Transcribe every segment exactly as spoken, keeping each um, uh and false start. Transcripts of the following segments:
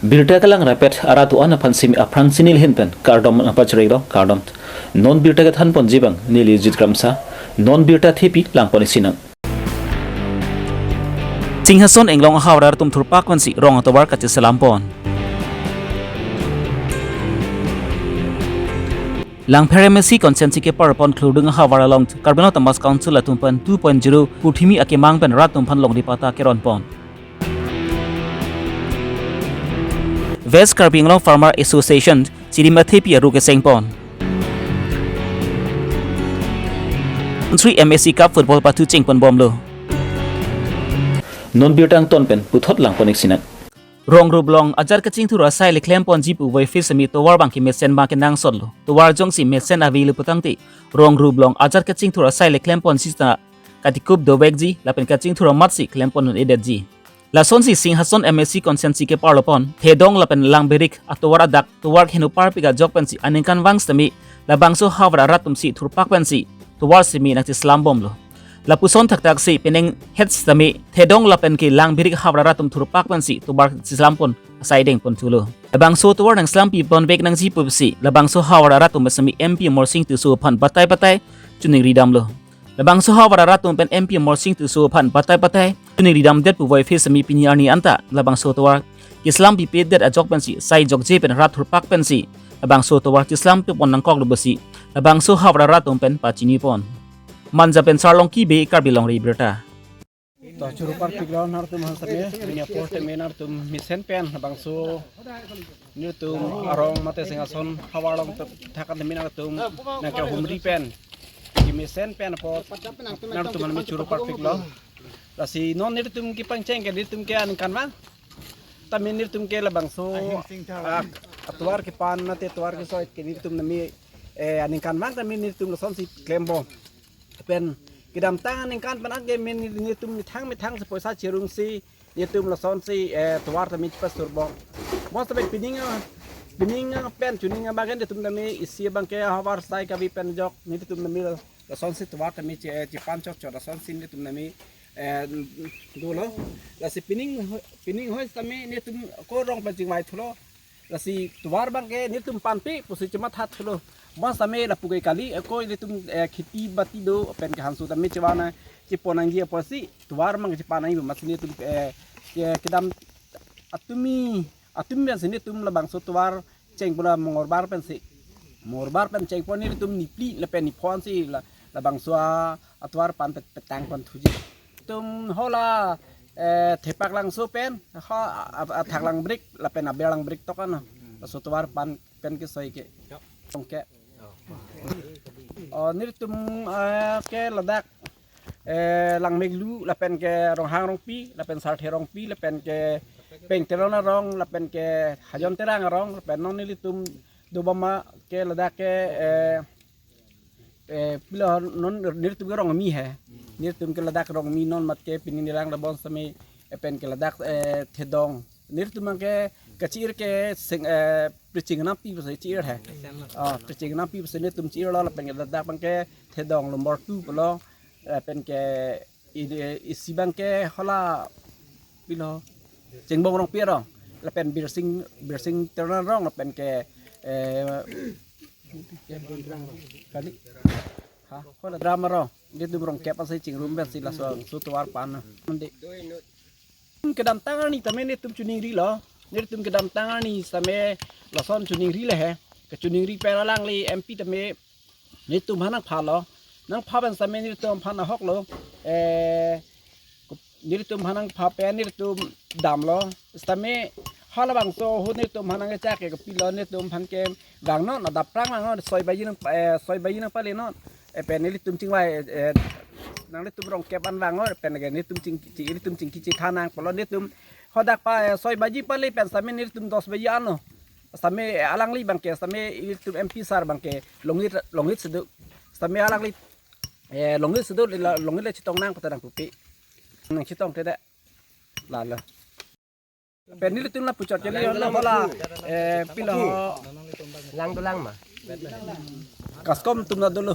Birta kelang rapet arat do-an aphan simi aphrang si neli ahin pen kardom nangpachiriklo, kardom. Non birta kethan ponji abang neli Jit Kramsa, non birta thepi lang pon-ik sinang. Singhason Inglong ahavar arat atum thurpak pensi rong atovar kacheselam pon. Langpher M A C constituency kepar pon Khurdung ahavar along Karbi Anglong Autonomous Council atum pen two point zero purthimi akemang pen rat atum aphan longri patta keron pon. West Karbi Anglong Farmer Association chirim athepi aru keseng pon. Country M A C Cup football pathu cheng pon bomlo. Non birta angton pen puthot lang pon-ik sinang. Rong rup along ajar kachingthur asai le klem ponji pu voiphit simi tovar abang ke mesen abang ke nangsotlo. Tovar jongsi mesen avelo putangte, rong rup along ajar kachingthur asai le klem ponji ta katikup dovekji lapen kachingthur amatsi klem pon un-edetji. Lasonsi Singhason M A C constituency kepar pon Thedong lapen Langbirik atovar adak tovar henu parpik ajok pensi aningkanvang sitame labangso havar arat atumsi thurpak pensi tovar simi nangcheselam bomlo. Lapuson thakthak si penang het sitame Thedong lapen ke Langbirik havar arat atum thurpak pensi tovar cheselam pon asai deng pon thulo. Labangso tovar nangselampi ponvek nangji pusi labangso havar arat atum sitame M P Amarsing Tisso aphan batai batai choningri damlo. Labangso havar arat atum pen M P Amarsing Tisso aphan batai batai choningri damdet pu voiphit simi pini arni anta labangso tovar keselampipedet ajok pensi sai jokje pen rat thurpak pensi labangso tovar cheselampi pon nangkoklo pusi labangso havar arat atum pen pachini pon. Manja pen Sarlongki Bey, Karbi Longri Abirta. To churu parpiklo nangtum aphan sitame, pini apor tame nangtum mesen pen labangso nelitum arong mate Singhason havar along thakan tame nangtum nangkehumri pen kemesen pen apot nangtum aphan churu parpiklo. Lasi non nelitum kepangcheng ke nelitum ke aningkanvang tame nelitum ke labangso, ah, atovar kepan mate tovar kesoi ke nelitum tame, eh, aningkanvang tame nelitum lasonsi klem bom. Pen kedamtang aningkan pen anke men nelitum methang methang si poisa chirungsi nelitum lasonsi, eh, tovar tame chepasur bom. Bonsitame pining, ah, pining, ah, pen chuning, ah, abang ke nelitum tame isi abang ke havar sai kavi pen ajok nelitum tame lasonsi tovar tame che, eh, chepan chokchok lasonsi nelitum tame, eh, dolo. Lasi pining ho-, pining hoi sitame nelitum ko rong pen chingvai thulo. Lasi tovar abang ke nelitum panpe pusi chematha thulo. Bonsitame lapu ke kali, eh, ko nelitum, eh, kheti bati do pen ke hanso tame chevan na chepon nangji apotsi tovar abang chepan nangji amatsi nelitum, eh, ke kedam atumi, atumi pensi nelitum labangso tovar cheng pula Mongolbar pensi. Mongolbar pen cheng pon nelitum niphli lapen nipho ansi la, labangso a, atovar pan pet-, petang pon thuji. Nelitum hala, eh, Thepaklangso pen, ha, a, a, Thaklangbrik lapen Aberlangbrik tokan. Laso tovar pan pen kesoi ke. Tong ke. Oh, nelitum, eh, ke ladak, eh, Langmeklu lapen ke Ronghang Rongpi lapen Sarthe Rongpi lapen ke Peng Teron arong lapen ke Hajon Terang arong lapen non nelitum dobom ma ke ladak ke, eh, eh, pilo non nelitum ke Rongmi he. Nelitum ke ladak Rongmi non mat ke pini nelang labonsitame, eh, pen ke ladak, eh, Thedong. Nelitum abang ke kachi-ir ke sing, eh, Priching Nampi pusi chi-ir he. Ah, Priching Nampi pusi nelitum chi-irlo lapen ke ladak abang ke Thedong nombor two pulo, eh, pen ke i-, isi abang ke hala pilo Chengbong Rongpi arong lapen Birsing, Birsing Teron arong lapen ke, eh, kali. Ha, hala Dram arong. Nelitum rong kep asai chingrum pensi laso, so tovar pan na. Mandi. Kedamtang arni tame nelitum choningrilo. Nelitum kedamtang arni tame lason choningri le he. Kechoningri pen alangli M P tame nelitum aphan nangphalo. Nangpha pen tame nelitum aphan ahoklo. Eh, nelitum aphan nangpha pen nelitum damlo. Tame halabangso ahut nelitum aphan nangkechak ke kopilo nelitum aphan ke vangnon, adap prang vangnon, soi baji nang, eh, soi baji nangpalenon. Eh, pen nelitum chingvai, eh, nanglitum rong kep an vangnon, pen ke nelitum ching, chi, nelitum chingki chethan nang pulo nelitum hadak pa, eh, soi baji pale pen tame nelitum dos baji anlo. Tame, eh, alangli abang ke, tame nelitum M P sir abang ke longit, longit sedu. Tame alangli, eh, longit sedu, la, longit le chetong nang pata nangpupi. Nangchetong te de. Lalo. Pen nelitum lapu chot kali, hala, eh, pilo. Lang dolang ma. Kaskom atum ta dolo.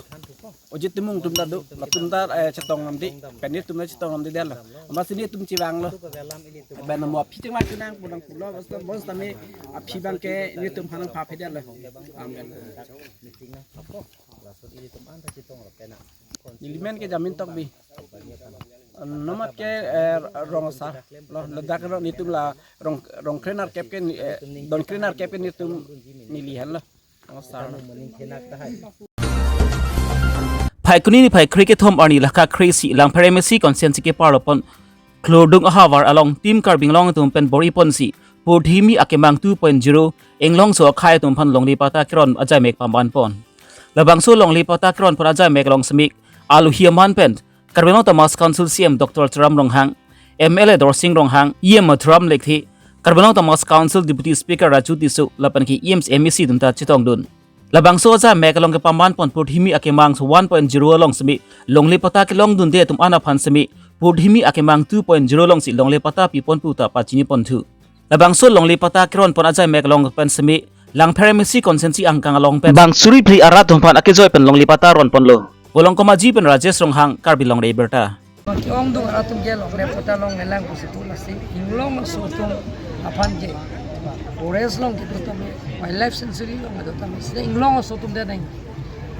Ojit Timung atum ta do. Latum ta, eh, chetong namdi. Pen netum ta chetong namdi detlo. Amatsi netum chevanglo. Pen mo aphi chengvang chenang pu nang pulo. Bos ta, bos tame aphi abang ke netum hanang paphe detlo. Amen. Neli men ke Jamin Tokbi. Nom ke, eh, rong asar. Lo, ladak rong netum la rong, rong krenerkep ke, eh, don krenerkep ke netum neli henlo. Rong asar. Phaikuni niphai kre kethom arni laka kre-isi Langpher M A C constituency keparlopon Klurdung ahavar along Team Karbi Anglong atum pen bor-iponsi Purthimi Akemang two point zero Inglongso akhei atum aphan longle patta keron ajaimek pamanpon. Labangso longle patta keronpon ajaimek along semi alohi aman pen Karbi Anglong Autonomous Council C E M Doctor Tuliram Ronghang, M L A Dorsing Ronghang, E M Madhuram Lekthe, Karbi Anglong Autonomous Council Deputy Speaker Raju Tisso lapen ke E M C, M A C atum ta chetongdun. Labangso ajaimek along kepamanpon Purthimi Akemang one point zero along semi longle patta kelongdunde atum an aphan semi Purthimi Akemang two point zero alongsi longle patta pipon pu ta pachiniponthu. Labangso longle patta keronpon ajaimek along pen semi Langpher M A C constituency angkang along pen bang suri phli arat atum aphan akejoi pen longle patta ronponlo. Volongkom Aji pen Rajesh Ronghang, Karbi Longri Abirta. Baki ongdung atum ke longle patta longlelang pusi pu lasi Inglongso atum aphan ke forest along kedo tame, wildlife sanctuary along kedo tame, sida Inglongso atum de nang.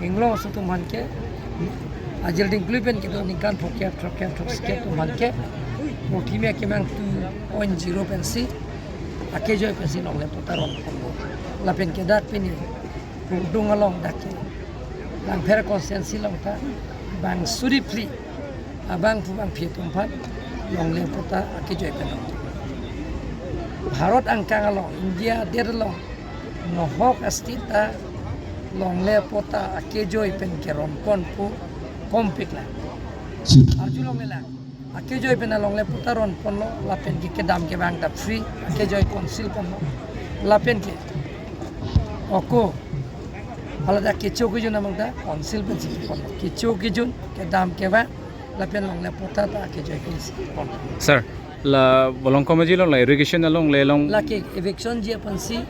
Inglongso atum aphan ke ajil dingklu pen kedo ningkan phokep throkkep throksi atum aphan ke Purthimi Akemang two point zero pensi akejoi pensi longle patta ronponlo. Lapen ke dak pini Klurdung along dak ke Langpher constituency along ta bang suri phli abangphu bangphi atum aphan longle patta akejoi pen. Bharat angkang along, India adet along nohok a-state ta longle patta akejoi pen keronpon pu kompik la. Arjulonglelang. Akejoi pen alongle patta ronponlo, lapen ke kedam kevang ta free, akejoi council ponlo. Lapen ke ako hala ta kecho kejun amang ta council pensi ponlo. Kecho kejun, kedam kevang, lapen longle patta ta akejoi pensi ponlo. Sir, la Volongkom Aji along la irrigation alongle along. Lake eviction ji aphansi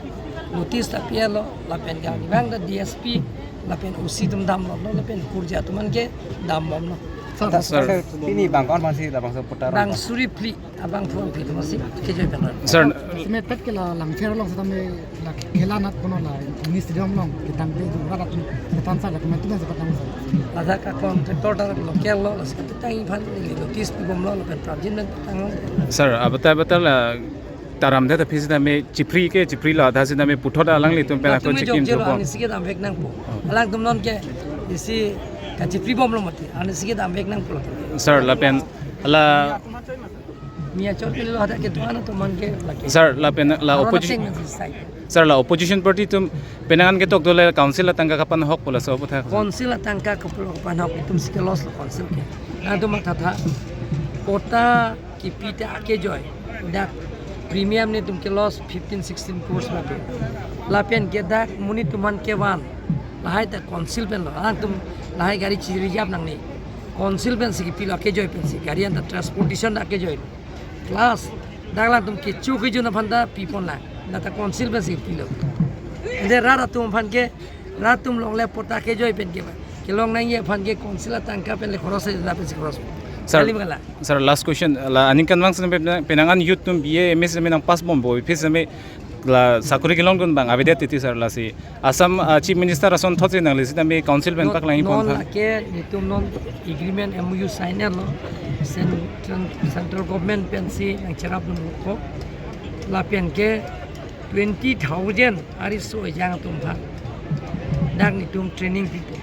notice ta pilo, lapen ke arnivang ta D S P lapen O C atum damlo, lapen kurja atum an ke dambomlo. Sir, sir, pini bang ko-an aphansi labangso patta ron? Bang suri phli abangphu bangphi atum aphansi akejoi pen ron. Sir, estimate ke la Langpher along setame la khela nat kono la mini stadium along ketang pe jung rat atum ketang sa la komantu na sepat nang sa. Ladak a contractor ta local lo, lasi ketang aphan neli notice pibomlo, lapen prapjin pen tanglo. Sir, abatai abatai la taram de ta phi setame chiphri ke chiphri la tha setame puthot alanglitum pen ako chikim jokjelo, jokbom. Arnisi kedam vek nangpo. Oh. Alangtum non ke isi kachiphri bomlo mati. Arnisi kedam vek nangpo. Sir, lapen la mi achot ke lo ada ke tuan atum an ke lake. Sir, lapen la aron opposition ateng nang side. Sir, la opposition party atum penang an ketok dole council atangka kapanhok pu laso pu tha. Council atangka kapanhok, itum si ke loss lo council ke. Nangtum mathatha. Patta kipi ta akejoi. Dak premium netum ke loss fifteen sixteen crores lapen. Lapen ke dak monit atum an kevan. Lahai ta council pen lo. Alangtum lahai gari chi-reserve nangne. Council pensi kipilo, akejoi pensi. Gari an ta transportation ta akejoi. Plus dak alangtum kecho kejun aphan ta piponlang. Dak ta council pensi kipilo. Ante rat atum aphan ke, rat atum longle patta akejoi pen ke ba. Kelong nangji aphan ke council atangka pen le khoros, rat pensi khoros. Sir, kali bangla. Sir, last question. La aningkanvang setame penang, penang an youth atum B A, M A setame nangpass bompo, phi setame la sakori kelongdun abang avedet titi sir, lasi Assam, ah, Chief Minister asonthot si nangle setame council pen non, paklangji non pon tha. Lake netum non agreement M O U sign lo, central, central government pensi nangcherapdunpo. Lapen ke twenty thousand ariso ejang atum aphan dak netum training pipo.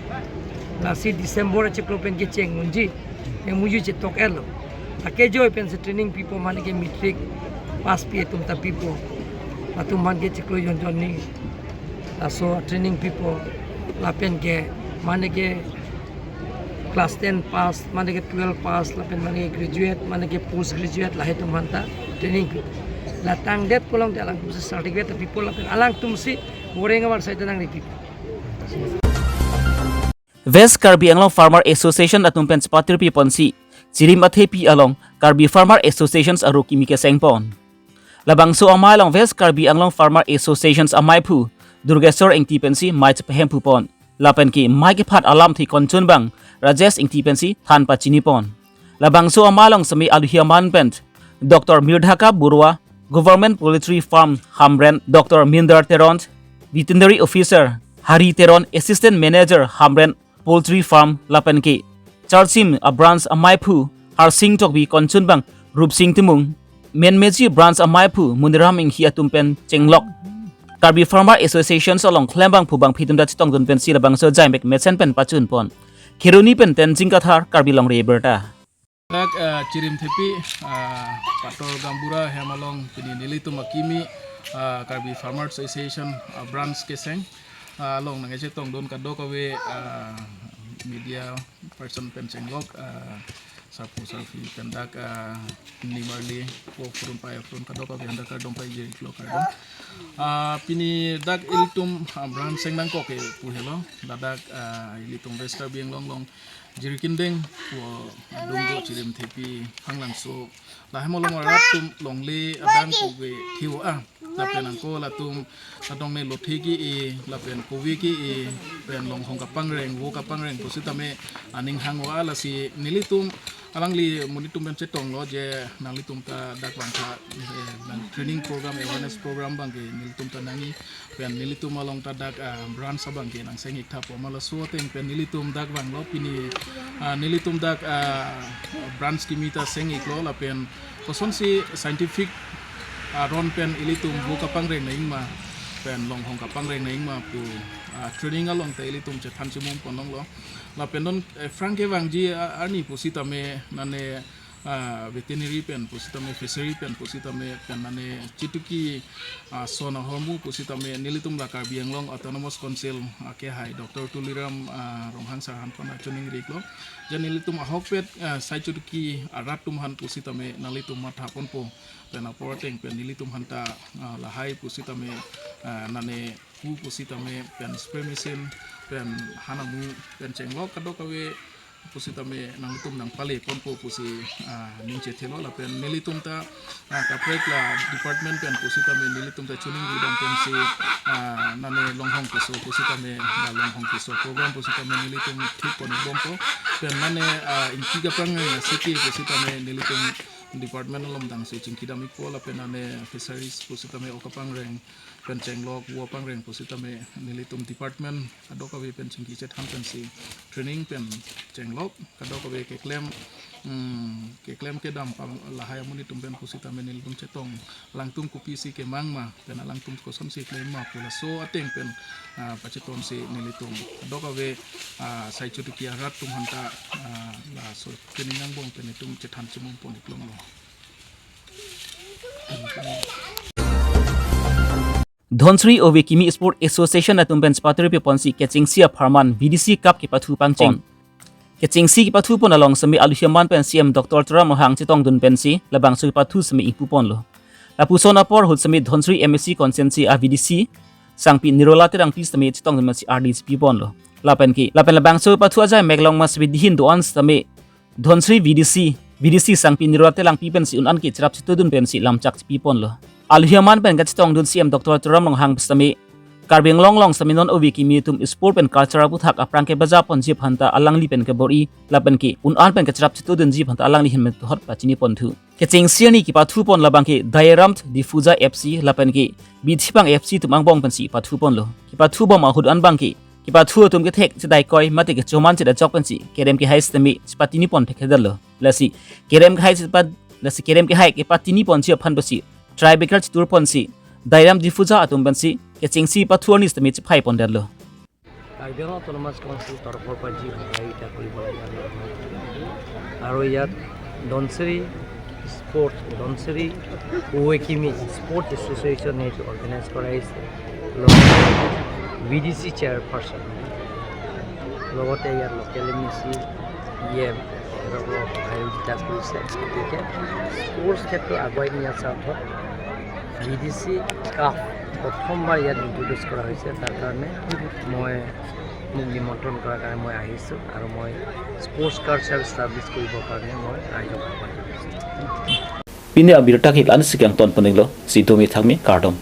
Lasi December achiklo pen kecheng unji M O U chetok-etlo. Akejoi pensi training pipo, mane ke matric pass pi atum ta pipo. Latum aphan ke chiklo jon jon ni laso training pipo. Lapen ke mane ke class ten pass, mane ke twelve pass, lapen mane ke graduate, mane ke post graduate, lahai atum aphan ta training pipo. La tangdet pulote alangtum si certificate ta pipo, lapen alangtum si boreng avar sai ta nangri pipo. West Karbi Anglong Farmer Association atum pen chepatir piponsi chirim athepi along Karbi Farmer Associations aro kimi kesengpon. Labangso amei along West Karbi Anglong Farmer Associations ameiphu Durgeswar Engti pensi mei chepehem phupon. Lapen ke mei kephat alamthe konchunbang Rajesh Ingti pensi than pachinipon. Labangso amei along seme alohi aman pen Doctor Mirdhaka Barua, Government Poultry Farm Hamren, Doctor Mindar Teron, Veterinary Officer Hari Teron, Assistant Manager Hamren Poultry Farm lapen ke Charsim a-branch ameiphu Harsing Tokbi konchunbang Rupsing Timung, Menmeji branch ameiphu Muniram Inghi atum pen chenglok Karbi Farmer Association along klembangphu bangphi atum ta chetongdun pensi labangso ajaimek mesen pen pachunpon. Kheroni pen Tenzing Kathar, Karbi Longri Abirta. Dak, eh, Chirimthepi, eh, Pator Gaonbura hem along pini nelitum akimi, eh, Karbi Farmer Association, eh, branch keseng, eh, along nangkechetongdun kadokave, eh, media person pen chenglok, eh, sarpo sarpi pen dak, eh, nimarli po purun pai purun kadokave anda kardom pai je lo kardom. Eh, pini dak ilitum, eh, branch seng nangkok ke pu helo, ladak, eh, ilitum West Karbi Anglong along Jirikindeng pu adung do Chirimthepi Hanglangso. Lahem along arat atum longle adang koge thiu a. Lapen angko latum adong ne lothe ke-e, lapen kove ke-e, pen longhong kapangreng, vo kapangreng pusitame aning hang-o a, lasi nelitum alangli monit atum pen chetonglo je nanglitum ta dak bang tha, eh, nang training program, awareness program bangke nelitum ta nangji. Pen nelitum along ta dak, ah, branch abangke nangseng-ik tha pu ma laso ateng pen nelitum dak vanglo pini, ah, nelitum dak, ah, branch kimi ta seng-iklo lapen kosonsi scientific, ah, aron pen ilitum vo kapangreng nangji ma pen longhong kapangreng nangji ma pu, ah, training along ta ilitum chethan chimum ponlonglo. Lapen non, eh, aphrang kevangji, ah, arni pusitame nane ah, veterinary pen pusitame, fishery pen pusitame, pen mane chituki, ah, son ahormu pusitame nelitum la Karbi Anglong Autonomous Council, ah, kehai Doctor Tuliram, ah, Ronghang sir aphan pon achuning riklo. Je nelitum ahokpet, ah, sai chituki arat atum aphan pusitame nanglitum mathaponpo. Pen apor ateng pen nelitum aphanta, ah, lahai pusitame, ah, nane pu pusitame pen spray machine pen han amu pen chenglok kadokave pusitame nanglitum nangpaleponpo pusi, ah, ning chethelo lapen nelitum ta, ah, kaprek la department pen pusitame nelitum ta chuning ridam pensi, ah, nane longhong keso pusitame, ah, longhong keso program pusitame nelitum thik pon bompo pen nane, ah, ingki kaprang ya siti pusitame nelitum department along dangsi chingkidam-ikpo lapen nane fisheries pusitame o kapangreng pen chenglok, vo pangreng pusitame nelitum department kadokave pen chingki chethan pensi training pen chenglok kadokave keklem, mm, keklem kedam pa lahai amonit atum pen pusitame nelitum chetong alangtum kopisi kemang ma pen alangtum kosonsi klem ma pu laso ateng pen, ah, pachetonsi nelitum kadokave, ah, sai chituki arat atum aphanta, ah, laso training angbong pen itum chethan chimum pon-iklonglo. Dhansiri Ove Kimi Sport Association atum pen chepaturi ponsi kechengsi apharman V D C Cup kepathu pangcheng. Kechengsi kepathupon along seme alohi aman pen C M Doctor Tuliram Ronghang chetongdun pensi labangso kepathu seme ingpuponlo. Lapuson apor ahut seme Dhansiri M A C constituency a V D C Sangpi Nirola Terangpi seme chetongdun pensi ardi chepiponlo. Lapen ke, lapen labangso kepathu ajaimek along ma seme dihin do-an seme Dhansiri V D C, V D C Sangpi Nirola Terangpi pensi un-an ke cherap chetudun pensi lamchak chepiponlo. Alohi aman pen kachetongdun C M Doctor Tuliram Ronghang seme Karbi Anglong along seme non ove kimi atum sport pen culture aputhak aphrang kebajaponji aphanta alangli pen kebor-i lapen ke un-an pen kacherap chetudunji aphanta alangli ahin methot pachiniponthu. Kechengsi arni kepathupon labangke Dairam Difuja F C lapen ke Bithibang F C atum angbong pensi pathuponlo. Kepathubom ahut an bangke kepathu atum kethek chedaikoi mate kechoman chedajok pensi kerem kehai sitame chepatinipon thekthedetlo. Lasi kerem kehai chepat, lasi kerem kehai kepatiniponji aphan pusi tiebreaker cheturponsi Dairam Difuja atum pensi kechengsi pathu arni sitame chephaipondetlo. Karbi Anglong autonomous council তৰফৰ পৰা যি সহায়িকা কৰিব লাগে আমি, আৰু ইয়াত ধনচিৰি স্পৰ্টছ, ধনচিৰি ঔ এ কিমি স্পৰ্টছ এছ'চিয়েশ্যনে এইটো অৰ্গেনাইজ কৰা হৈছে। লগতে ভি ডি চি চেয়াৰপাৰ্চন, লগতে ইয়াৰ লোকেল এম ই চি, ই এম, তেওঁলোকক সহায়যোগিতা কৰিছে। গতিকে স্পৰ্টছ ক্ষেত্ৰ আগুৱাই নিয়াৰ স্বাৰ্থত ভি ডি চি কাপ প্ৰথমবাৰ ইয়াত ইণ্ট্ৰডিউচ কৰা হৈছে। তাৰ কাৰণে মই, মোক নিমন্ত্ৰণ কৰাৰ কাৰণে মই আহিছোঁ আৰু মই স্পৰ্টছ কালচাৰ ষ্টাব্লিছ কৰিবৰ কাৰণে মই ৰাইজক আহ্বান জনাইছোঁ। Pini abirta ke la-ansi kangton poninglo, si domi thangmi kardom.